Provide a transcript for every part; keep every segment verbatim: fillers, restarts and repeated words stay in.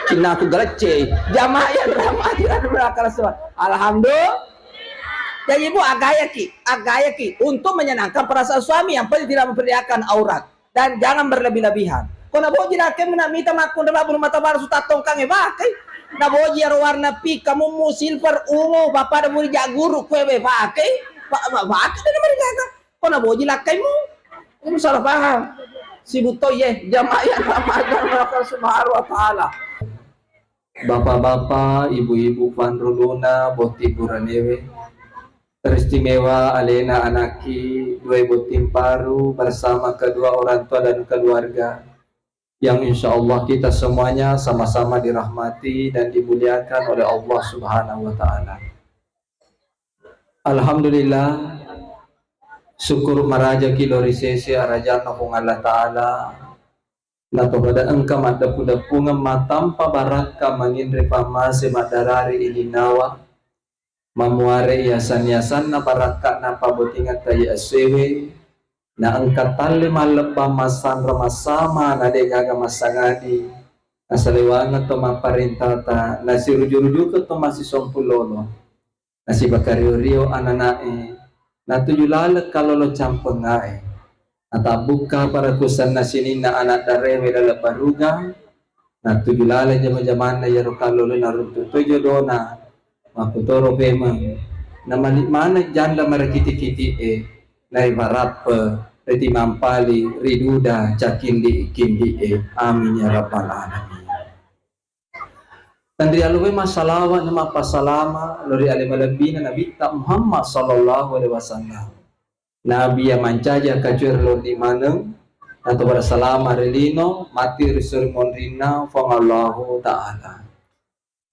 Cinnaku galecce. Jamaah yang rahmati dan berbarakah semua. Alhamdulillah. Jadi, Bu, agayaki, agayaki untuk menyenangkan perasaan suami, yang penting tidak memperlihatkan aurat dan jangan berlebih-lebihan. Ko naboji lakkaimmu na mita makkunrai babu mata baru sutattongkangnge, pakai. Naboji aro warna pink, kamummu silver, ungu, pappada muri jagguru, kue be pakai. Pa-, pa-, pakai dan mari gaga. Ko naboji lakkaimmu. Ini salah paham. Sibuk to ye, jamaah yang rahmati Allah Subhanahu wa Ta'ala. Bapak-bapak, ibu-ibu, panruluna, botting buranewe, teristimewa alena anakki, dua botting paru bersama kedua orang tua dan keluarga, yang insya Allah kita semuanya sama-sama dirahmati dan dimuliakan oleh Allah Subhanahu wa Ta'ala. Alhamdulillah, syukur marajaki lao ri sese arajanna Puang Allah Ta'ala, natopada engka maddeppu-deppungeng matampa barakka manginre pammase maddarari ininnawa, mamuare yasan-yasanna barakka'na pabbotingetta iye essoewe, na engka talle mallebbang massanra massama na de' gaga massangadi, nasalewangeng to mapparentata, nasiruju-rujukeng to massisompung lolo. Nasipakario-rio anana'e, natuju laleng kallolo campengngae. Natabbukka parakusanna sininna ana' darewe laleng baruga, natuju laleng jama-jamanna iyaro kallolo naruntu toi jodona, makkutoro pemeng. Namali maneng janda marakiti-kiti'e, naibarappe ritimampali riduda cakindi-kindi'e. Amin ya rabbal alamin. Tenrialuwe massalawa na mappasalama lao ri ale malebbina Nabitta Muhammad sallallahu alaihi wasallam. Nabi iya mancaji akkacuere lao ri maneng, atau bersalama ri lino, mati ri suri monrinna Puang Allahu Ta'ala.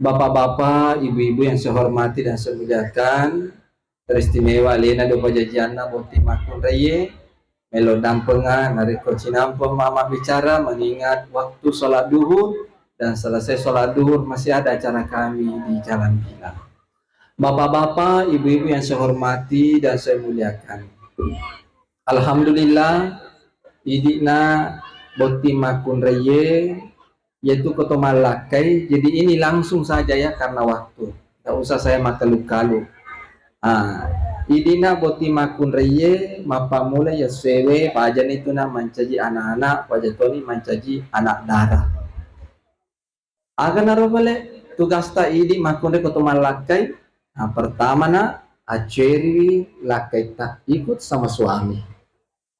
Bapak-bapak, ibu-ibu yang saya hormati dan saya muliakan, teristimewa alena dua pajajianna botting makkunraiye, melo dampenga narekko cinampeng mama bicara, mengingat waktu sholat duhur dan selesai sholat duhur masih ada acara kami di Jalan Bilang. Bapak-bapak, ibu-ibu yang saya hormati dan saya muliakan. Alhamdulillah, idi'na botting makkunraiye, yaitu ko to mallakkai. Jadi ini langsung saja ya karena waktu. Tidak usah saya makkalu-kalu. Ah, idi'na botting makkunraiye mappammula yessoewe, pajani tu na mancaji anak-anak, paja toni mancaji anak dara. Aga naro pale tugasta idi makkunrai ko to mallakkai? Nah, pertama na, acceriwi lakkaitta ikut sama suami.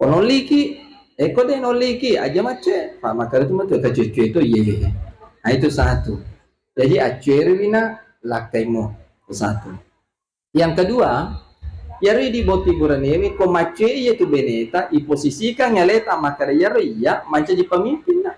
Ko nolliki, eh, ko de' nolliki, aja macce, pa makkeda tu matu kacue-cue tu, iye, iye, iye. Nah, itu satu. Jadi, acceriwi na lakkaimu, itu satu. Yang kedua, iyaro idi botting buranewe ko maccue iya tu beneta, iposisikan aleta makkeda iyaro iya mancaji pemimpinna.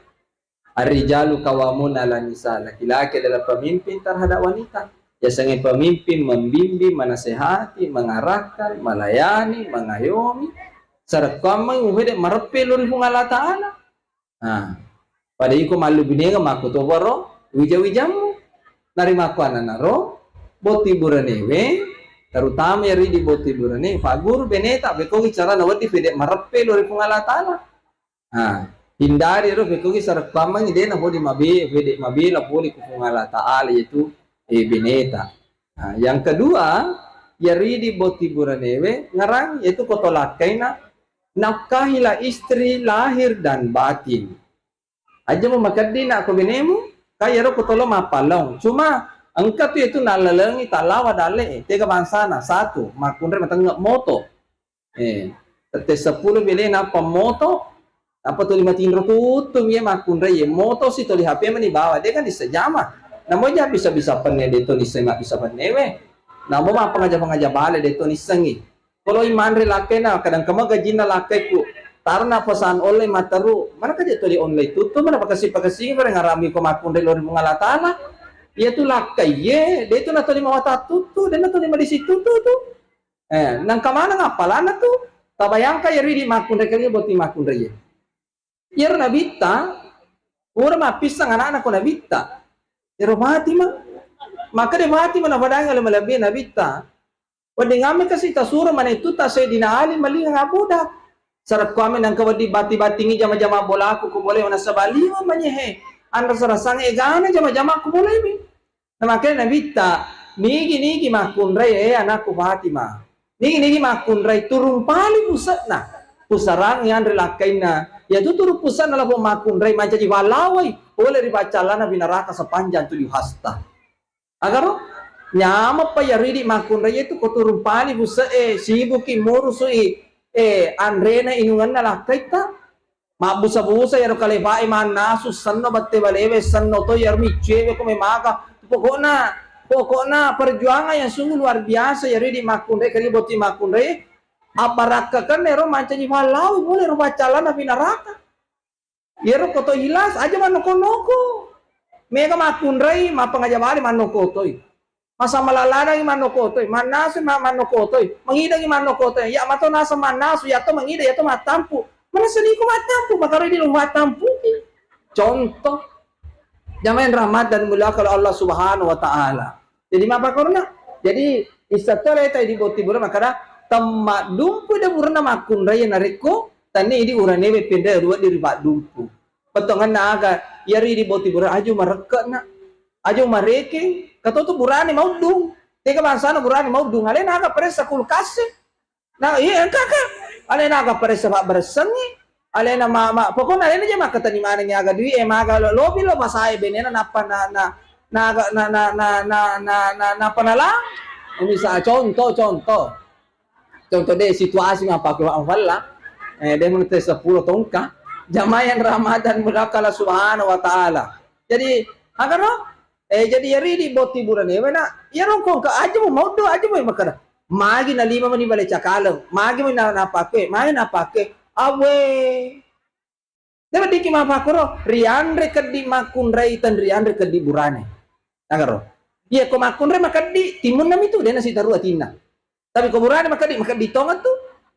Ar-rijalu qawwamuna 'alan nisa, laki-laki adalah pemimpin terhadap wanita. Yasengnge pemimpin membimbing, menasehati, mengarahkan, melayani, mengayomi. Sarekkoammeng ufede mareppe lao ri Puang Allah Ta'ala. Nah, pada iko mallubinengeng makkutoparo wija-wijammu. Narimakkuannanaro botting buranewe, terutama iyaro idi botting burane, pagguru beneta, bekkogi carana wedding fede mareppe lao ri Puang Allah Ta'ala. Nah, hindari ro, bekkogi sarekkuammengngi de' na pole mabe-, fede mabela pole ku Puang Allah Ta'ala, yaitu, eh, beneta. Nah, yang kedua, iyaro idi botting buranewe ngarang, yaitu ko to lakkaina, nafkahilah istri lahir dan batin. Aja mu makeddi na ko benemu, ka iyaro ko tolo mappallong. Cuma engka tu itu nallalengi talawa dalle, eh, tega bangsana, satu, makkunrai matengngek moto. Eh, tette seppulo bele nappa moto, nappa tuli matinro tuttung ye makkunrai ye moto si tuli H P mani bawa, de' kan disseng jama. Namo ja bisa-bisa penne de' to disseng mabbissa pennewe. Namo mappangaja-pangaja bale de' to nissengi. Kalau imanre lakkaina, kadang kama gajinna lakkaiku. Tarna pesan online matteru, mana kaja tuli online tuttung, mana pakasi-pakasi, mana ngarami ko makkunrai lao ri Puang Allah Ta'ala. Iya tu lakkai ye, de' tu natuli mawata tuttu, de' natuli madisi tuttu tu. Eh, nangka maneng appalanna tu? Tabayangka iyaro idi makkunrai kaliya botting makkunrai ye. Iyaro Nabitta, pura mappisseng anakna ko Nabitta. Iyaro Fatimah. Makkeda Fatimah napadangi ale malebbi Nabitta. Wedding amme kasi tasuro manettu ta Sayyidina Ali malingang Abu Dhar. Sarekkuami nangka wedding batti-battingi jama-jama bolaku, ko boleh nasaba liwa manyehe. Anrasa-rasang egana jama-jama ko boleh mi. Namakanya Nabitta, nigi-nigi makkunrai, eh, anakku Fatimah. Nigi-nigi makkunrai, turung pali puse'na. Pusarangi anre lakkainna. Iya tu turung puse'na lapong makkunrai, mancaji pallawai. Pole ri paccallana pi naraka sepanjang tujuh hasta. Agaro? Nyameppa iyaro idi makkunrai itu ko turung pali puse'e, sibuki murusu'i, eh, anrena inunganna lakkaitta. Mabbusa-busa iyaro kalefae mannasu, senno bette balewe, senno to iyaro miccuewe ko memaka. Pokokna, pokokna perjuangan yang sungguh luar biasa iyaro idi makkunrai, kali botting makkunrai, abbarakkakenna ero mancaji pallawi pole ro paccallana pi naraka. Iyaro ko to ikhlas, aja mannoko-noko. Mega makkunrai, mappangaja bale mannoko toi. Masammalaladangi mannoko toi, mannasu ma-, mannoko toi, mangidangi mannoko toi. Ya mato naseng mannasu, ya to mangida, ya to mattampu. Manessa niko mattampu, makaro idi lo mattampuki. Contoh. Jamaah yang rahmat dan dimuliakan oleh Allah Subhanahu wa Ta'ala. Jadi mappakorona. Jadi issatto leta di botting burane makkada, temmaddumpu de burana makkunrai narekko tanni idi uranewe pendai dua diri paddumpu. Pettonganna aga, iyaro idi botting burane aju marekke'na. Aju marekeng, kato tu burane mauddung. Tega bangsana burane mauddung, alena aga paressa kulkas e. Nah, iya engka, engka. Alena aga paressa pabbaressengngi. Alena ma, ma, pokokna alena je makkatani manengngi aga dui e, maga lo, lobi lo masae benena nappa na, na, na, aga, na, na, na, na, na, na, nappa nalang. Misal contoh, contoh. Contoh de situasi mappake wa mafalla. Eh, de mun te seppulo tongka. Jamaah yang rahmatan mudakala subhanahu wa ta'ala. Jadi, agaro? Eh, jadi iyaro idi botting burane wena, iyaro engka aja mu mauddo, aja mu makkada. Magi na lima mani bale cakaleng, magi mani na, napake, magi napake. Awe. De weddikki mappakkoro, rianre keddi makkunrai, tenrianre keddi burane. Agaro. Iya ko makkunrai makeddi, timunna mitu, dena sitaru atinna. Tapi ko burane makeddi, makeddi tongeng tu.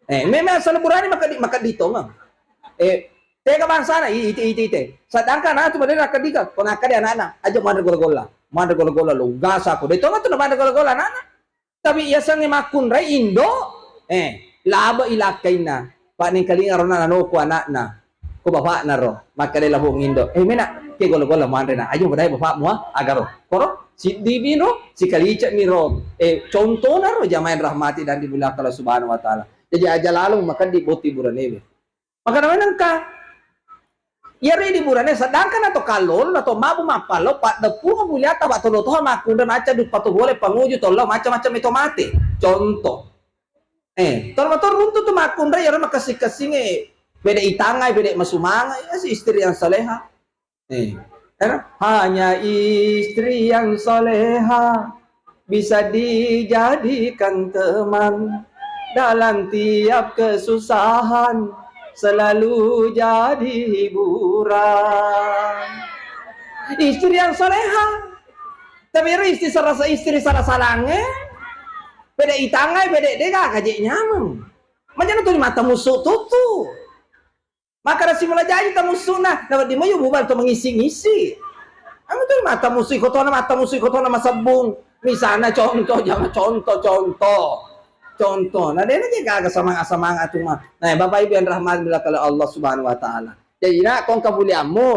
Eh, memang asal burane makeddi, makeddi tongeng. Eh, tega bangsana, i-, ite, ite, ite. Sedangkan atu madena keddi ka, ko nakkeda anakna, aja manre golla-golla. Manre golla-golla lo, gasa ko. De tongeng tu na manre golla-golla anakna. Tapi yasengnge makkunrai indo, eh, labe ilakkainna. Pak nengkalinga rona nanoku anakna. Ko bapakna ro, makkeda lapong indo, "Eh, mena, ke golla-golla manre na, aja mudai bapakmu, ah, agaro." Koro, siddi mi ro, sikalicek mi ro, eh, contohna ro jamaah yang rahmati dan dimuliakan Allah Subhanahu wa Ta'ala. Jadi aja lalo makeddi botting buranewe. Makana menengka, iyaro idi burane, sedangkan atau kallolo atau mabu mappallo, paddeppung muliata, pak tolo toha makkunrai macca duppa to bole panguju tollo macam-macam itu mate. Contoh. Eh, tollo mato runtu tu makkunrai iyaro makessing-kessingnge, pede itangai, pede masumanga, ya si istri yang saleha. Eh, kan? Hanya istri yang saleha bisa dijadikan teman dalam tiap kesusahan, selalu jadi hiburan. Istri yang saleha. Tapi ero istri sarasa, istri sala-salangnge, pede itangai, pede dega kaje nyameng. Macam tu mata musuh tutu. Makkeda simula jaji tamussu'na, nawedding mojo bubal to mangisi-ngisi. Anu tu mata musuh ikotona, mata musuh ikotona masebbung. Misalna contoh, jangan contoh, contoh. Contoh. Nah, dena je gaga semangat-semangat tu mah. Nah, Bapak Ibu yang rahmati oleh Allah Subhanahu wa Ta'ala. Jadi, nak, kong kemuliaanmu,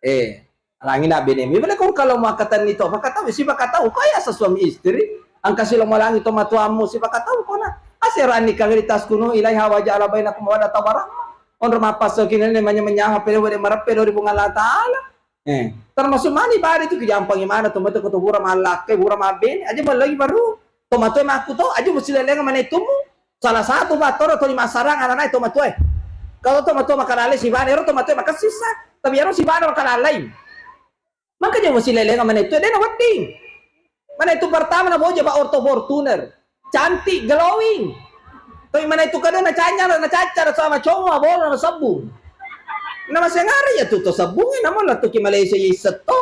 eh, Langi na benemi, bale ko kalau makkatenni to, pakatau, sipakatau, ko ya suami istri, engka silo malangi to matuammu, sipakatau ko na. Asera nikah litaskunu ilaiha wa ja'ala bainakum mawaddata warahmah. Onro mappasso kinene manya-, manyama pele wede mareppe dori Puang Allah Ta'ala. Eh, termasuk mani bari tu kijampangi mana to mate ko to bura mallakkai, bura mabbene, aja mallagi baru. To matoe makku to, aja musilelenga manetumu. Salah satu fattoro tuli massarang ananae tomatoe. Kalau tomatoe makalalai sibana, ero tomatoe makessissa. Tapi ero sibana makalalai. Maka jawa silelenga manettu, dena wedding. Manettu pertama na boja, Pak, orto Fortuner. Cantik, glowing. Tapi manettu kedua na canyar, na caccar sama cowok, bola na sebbung. Na masengara ya tu to sebbung, namun latuki Malaysia ya isetto.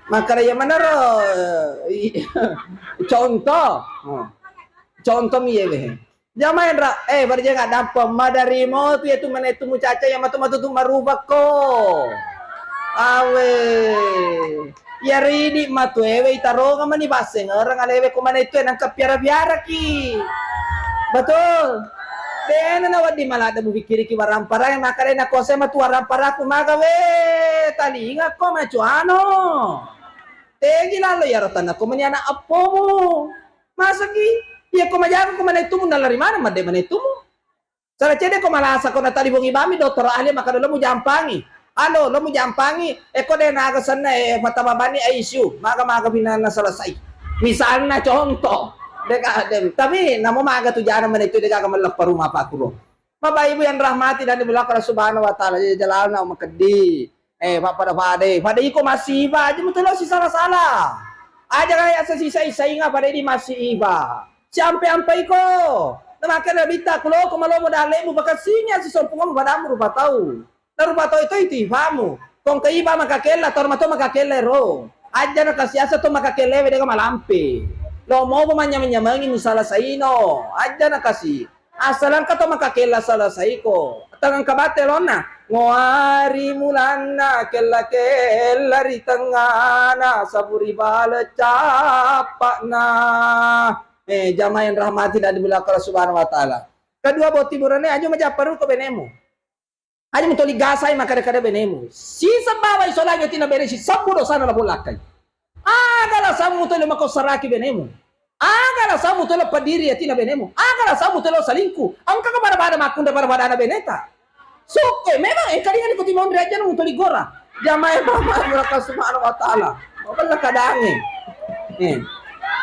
Maka ya manero, contoh. Contoh mi ye. Jamaenra, eh, barjeng addampeng, madarimo tu, iya tu manettu mucaca, iya matu-matu tu marubakko. Awe. Iya ridi matu ewe, itaronga mani basengereng alewe ko manettu e, nangka piara-piaraki. Betul? Tena na wedding maladde mupikkiriki waramparae, makkedai na kosema tu waramparaku maga we, talingako macuano. Tegi lallo iyaro tanna ko meni anak eppomu. Masaki, iya ko majaga ko manettumu nalari maneng madde manettumu. Sala cedde ko malasa ko natalibongi bami dokter ahli makkeda lo mujampangi. Alo, lo mujampangi, eko de naga senna e fatababani I C U, maga-maga pinanna selesai. Misalna contoh, deka, de, tapi namo maga tu jana menettu deka melleppa rumah pakuro. Bapak Ibu yang rahmati dan dimuliakan Allah Subhanahu wa Ta'ala, jadi jalanna makeddi. Eh, pappada-padai. Pada iko masiba aja mutu lo sisala-sala. Aja kaya sisa-isa inga pada di masiba. Siampe-ampe iko. Namake nabitta kulo ko malomo dalemu bakasinya sisompungamu padamu rupa tau. Na rupa tau itu itu ibamu. Kong ke iba makakella, tor mato makakella ro. Aja na kasiasa to makakella we dega malampe. Lo mobo manyameng-nyamengi musala saino. Aja na kasi. Asal engka to makakella selesaiko. Tengeng kabate lonna. Ngoari mulanna kella-kella ri tengngana saburi bale cappa'na. Eh, jamaah yang rahmati dan dimuliakan Allah Subhanahu wa Ta'ala. Kedua, boti burane aja majapparu ko benemu. Aja mutoli gasai makkada-kada benemu. Siseng bawai solangi atina bere sisebbu dosana lapong lakkai. Aga alasanmu tole makossaraki benemu? Aga alasanmu tole padiri atina benemu? Aga alasanmu tole salingku? Engka ka pada-pada makkunra pada-pada ana beneta. Sukke memang engka dengan ikuti monri aja nung toli gora. Jamaah mama muraka subhanahu wa ta'ala. Mabella kadange. Eh.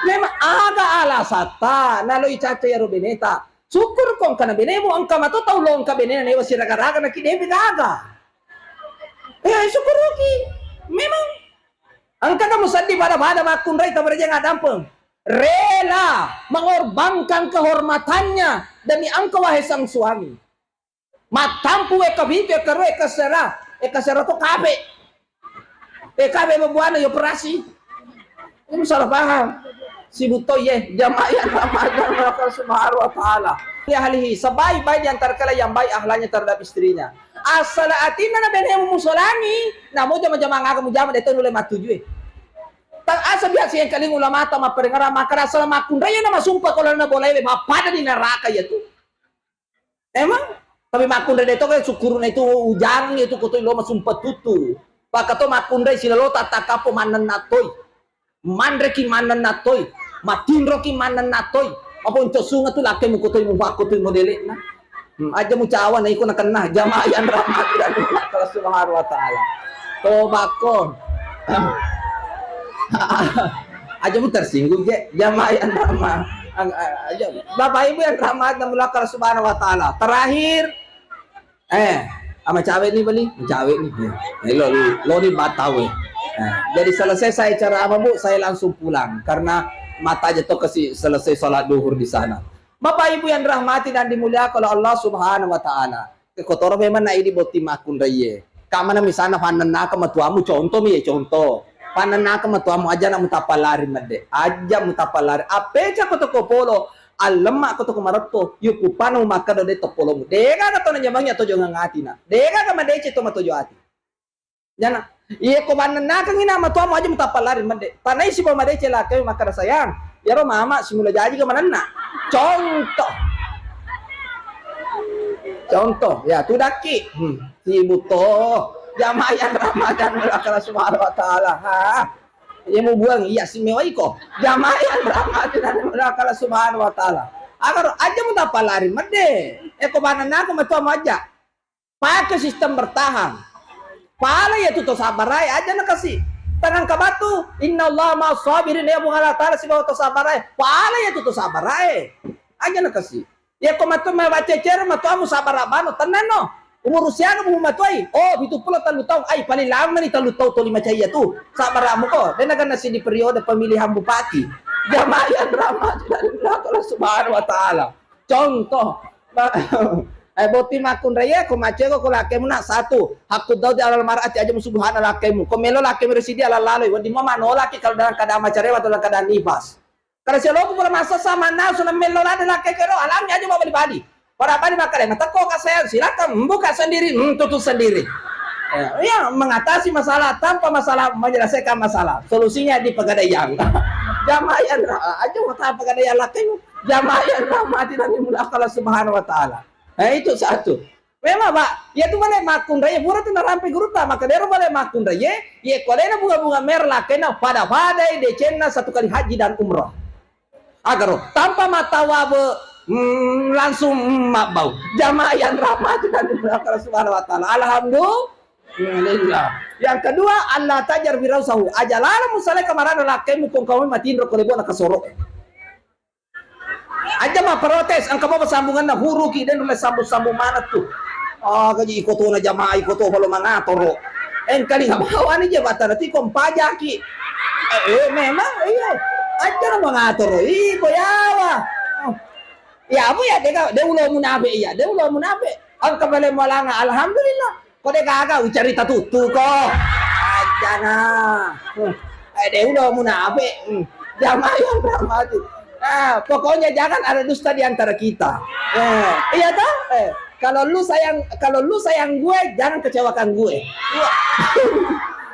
Memang aga alasatta naloi caca yaro beneta. Syukur ko engkana benemu, engka mato tau lo engka benena newa siraga-raga naki depe gaga. Eh, syukuruki. Memang engka kamu seddi pada-pada makkunrai tabarajang adampeng. Rela mengorbankan kehormatannya demi engkau wahai sang suami. Mattampu eka pitu, eka ro, eka sera, eka sera to kape. Eh, kabe bebuana ya operasi. Ini salah paham. Sibuk to ye, jamaah yang rahmatan Allah Subhanahu wa Ta'ala. Ya ahlihi, sebaik-baik di antara kalian yang baik akhlaknya terhadap istrinya. Asal atinna na benemu musolangi, namo jama-jama ngaga mujama de to nule matujue. Tang asa biasa yang kaling ulama ta mapperengerang makkada asal makkunrai na masumpa ko lana bolai we mappada di neraka ya tu. Emang? Tapi makkunrai de to kan syukurna itu ujang itu koto lo masumpa tutu. Pakato makkunrai silalo tatakappo mannenna toi. Manreki mannenna toi. Matinroki mannenna toi. Apa unco sunga tu lakke muko toi mupakko toi modelekna. Hmm, aja mucawa na iko nakenna jamaah yang rahmati dan Allah Subhanahu wa Ta'ala. Tobakko. Aja mu tersinggung je, jamaah yang rahmat. Ang-, a-, aja. Bapak Ibu yang rahmat dan mulakal subhanahu wa ta'ala. Terakhir, eh, ama cawe ni beli, cawe ni. Eh, lo, lo, lo ni batau eh. Nah, jadi selesai saya ceramah Bu, saya langsung pulang karena mata aja tuh kasih selesai sholat duhur di sana. Bapak Ibu yang rahmati dan dimuliakan oleh Allah Subhanahu wa Ta'ala. Kekotoro memang na idi botting makkunraie. Kamana misalna fannennaka matuamu, contoh mi ye, contoh. Fannennaka matuamu aja na mutappalari medde. Aja mutappalari. Appeca ko toko polo, allemma ko toko maretto, yukupana makkeda de tepolomu. Degaga to nanyamang ya tojo ngangatina. Degaga madece to matojo ati. Jana, iya ko bannennakengngi na matuamu aja mutappalari medde. Tanai sipa madece lakkai makkada sayang. Yaro mama simula jaji ke manenna. Contoh. Contoh, ya tudakki. Hmm, sibuk to. Jamaah yang Ramadan Allah Subhanahu wa Ta'ala. Ha. Iya mau buang, iya si mewai ko. Jamaah yang Ramadan Allah Subhanahu wa Ta'ala. Agar aja mutappalari medde. Eh ko bannennaka matuamu aja. Pake sistem bertahan. Pala iya tu to sabarae aja na kasi. Tanang kabatu, innallaha ma'as sabirin, ya Puang Allah Ta'ala sibawa to sabarae. Pala iya tu to sabarae. Aja na kasi. Ya ko matu ma baca cero matu amu sabara bano tenang no. Umur usia mu matuai. Oh, pitu pulo tellu taung. Ai paling lama ni tellu taung to lima cai ya tu. Sabaramu ko. Dena kena sidi periode pemilihan bupati. Jamaah yang rahmati dari Allah Subhanahu wa Ta'ala. Contoh, eh, botting makkunraie, ko macego ko lakkemu na satu, hakku Daudi alal mar'ati aja musubuhana lakkemu. Ko melo lakkemu residi alal laloi, wedding mo manolaki kalau dalam keadaan macarewa atau dalam keadaan nifas. Kalau si loku pura masa sama nasu na melo lada lakke kero, alami aja mau bali-bali. Pada bali makkada, matekko ka sayang, silakan buka sendiri, hmm, tutup sendiri. Ya, ya, mengatasi masalah tanpa masalah, menyelesaikan masalah. Solusinya di pegadaian. Jamaah yang ra-, aja mau tahu pegadaian lakkemu. Jamaah yang rahmati dan dimuliakan Allah Subhanahu wa Ta'ala. Eh, itu satu. Memang, Pak, iya tu bale makkunraie, pura tu narampe gurutta, maka dero bale makkunraie, iye ko alena bunga-bunga merah lakkainna pada-padai decenna satu kali haji dan umrah. Agaro, tanpa matawabe, mm, langsung, mm, mabbau. Jamaah yang rahmati dan dimuliakan Allah Subhanahu wa Ta'ala. Alhamdulillah. Yang kedua, Allah tajar firausahu. Aja lalo musalai kamarana lakkaimu, kong kamu matinro ko lebona kasoro. Aja ma protes, engka bapa sambunganna, huruki, den nulle sambung-sambung maneng tu. Ah, gaji iko tona jamaah, iko to palo mangatoro. Engkalinga bawani je batara tiko mpajaki. Eh, eh, memang, iya. Aja na mangatoro, iko yawa. Oh. Ya, amu ya, dega, de ulo munafe, iya, de ulo munafe. Engka bale malanga, alhamdulillah. Ko de gaga, ucarita tuttu ko. Ajana. Hmm. Eh, de ulo munafe. Hmm. Jamaah yang rahmati. Ah, pokoknya jangan ada dusta di antara kita. Eh, iya toh? Eh, kalau lu sayang, kalau lu sayang gue, jangan kecewakan gue. Wah.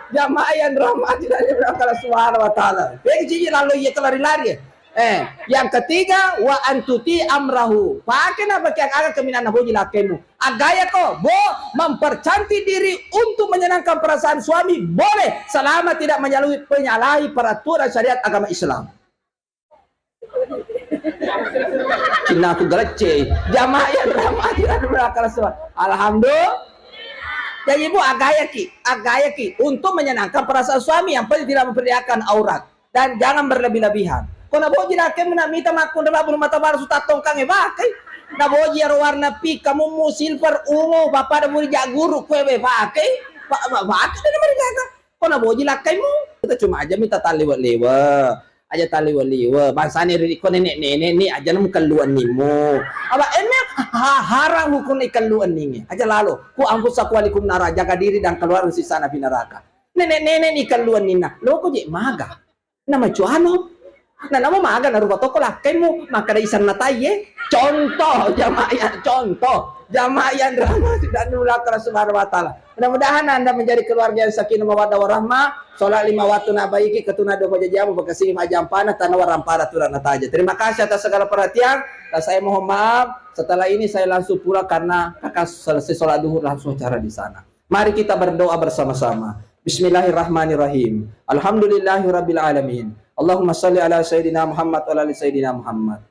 Jamaah yang rahmati dari Allah Subhanahu wa Ta'ala. Jadi, cici lalu iya kelari-lari. Eh, yang ketiga, wa antuti amrahu. Pake na pakeang aga kaminang naboji lakkemu. Agaya ko, bo, mempercantik diri untuk menyenangkan perasaan suami boleh, selama tidak menyalahi, menyalahi peraturan syariat agama Islam. Cinna aku galecce, jamaah yang rahmati dan dimuliakan Allah. Alhamdulillah. Jadi, Bu, agaya ki, agaya ki untuk menyenangkan perasaan suami, yang penting tidak memperlihatkan aurat. Dan jangan berlebih-lebihan. Ko naboji lakkemu na mita makkunrai bulu mata palsu tattongkangnge, pakai. Naboji aro warna pink, kamummu silver, ungu, pappada muri jagguru, kue be pakai. Pa-, pa-, pakai dena mari gaga. Ko naboji lakkaimu, kita cuma aja mita talliwe-liwe. Aja talliwe-liwe. Bangsane ri ko nenek-nenek ni aja na mukellu ennimu. Apa emme ha-, haram hukum ikellu enninge. Aja lalo. Ku anfusakum wa ahlikum nara, jaga diri dan keluarga sisana api neraka. Nenek-nenek ni kellu enninna. Loko je maga. Namacuano. Nah, namo maga narupa toko lakkaimu, makkada isanna taiye. Contoh, jamaah yang, contoh. Jamaah yang rahmati dan dimuliakan Allah Subhanahu wa Ta'ala. Mudah-mudahan Anda menjadi keluarga yang sakinah mawaddah warahmah. Sholat lima waktu nabaiki, ketuna dua pajajamu, bekasini majampana, tanah warampara turana taja. Terima kasih atas segala perhatian. Dan saya mohon maaf. Setelah ini saya langsung pulang karena kakak selesai sholat duhur langsung acara di sana. Mari kita berdoa bersama-sama. Bismillahirrahmanirrahim. Alhamdulillahirabbil alamin. Allahumma shalli ala sayyidina Muhammad wa ala ali sayyidina Muhammad.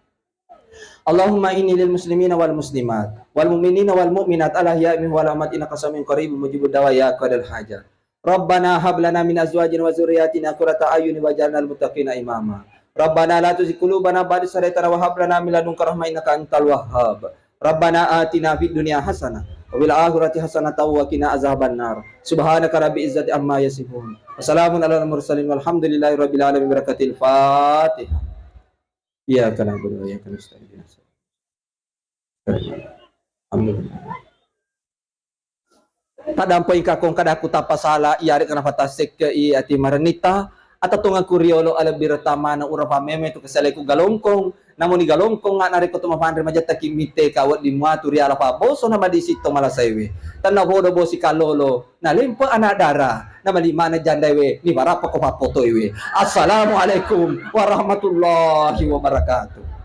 Allahumma inni lil muslimina wal muslimat wal mu'minina wal mu'minat al ahya'i minhum wal amwat innaka samiun qaribun mujibud da'wat ya qadal hajat. Rabbana hab lana min azwajina wa dzurriyyatina qurrata a'yunin waj'alna lil muttaqina imama. Rabbana la tuzigh qulubana ba'da idh hadaytana wa hab lana min ladunka rahmah innaka antal wahhab. Rabbana atina fid dunya hasanah wa fil akhirati hasanatan wa qina azabannar. Subhanaka rabbil izzati amma yasifun. Wa salamun alal mursalin walhamdulillahi rabbil alamin. Barakatil Fatihah. Iyyaka na'budu wa iyyaka nasta'in. Ihdinas siratal mustaqim. Alhamdulillah. Taddampengika ko engka daku tappa sala, iyaré'ga napatassekke'i ati marennitta, atatongengku riolo, alebbiretta maneng urapa mémé tu kasaleku galongkong, namuni galongkongnga narékko to mapanré majettaki mittéka wedding muatu ri alapa boso namadisitto malasaiwé. Tennapodo bosi kallolo, nalémpe ana' dara, namali maneng jandaiwé, nibarappa ko pappotoiwé. Assalamualaikum warahmatullahi wabarakatuh.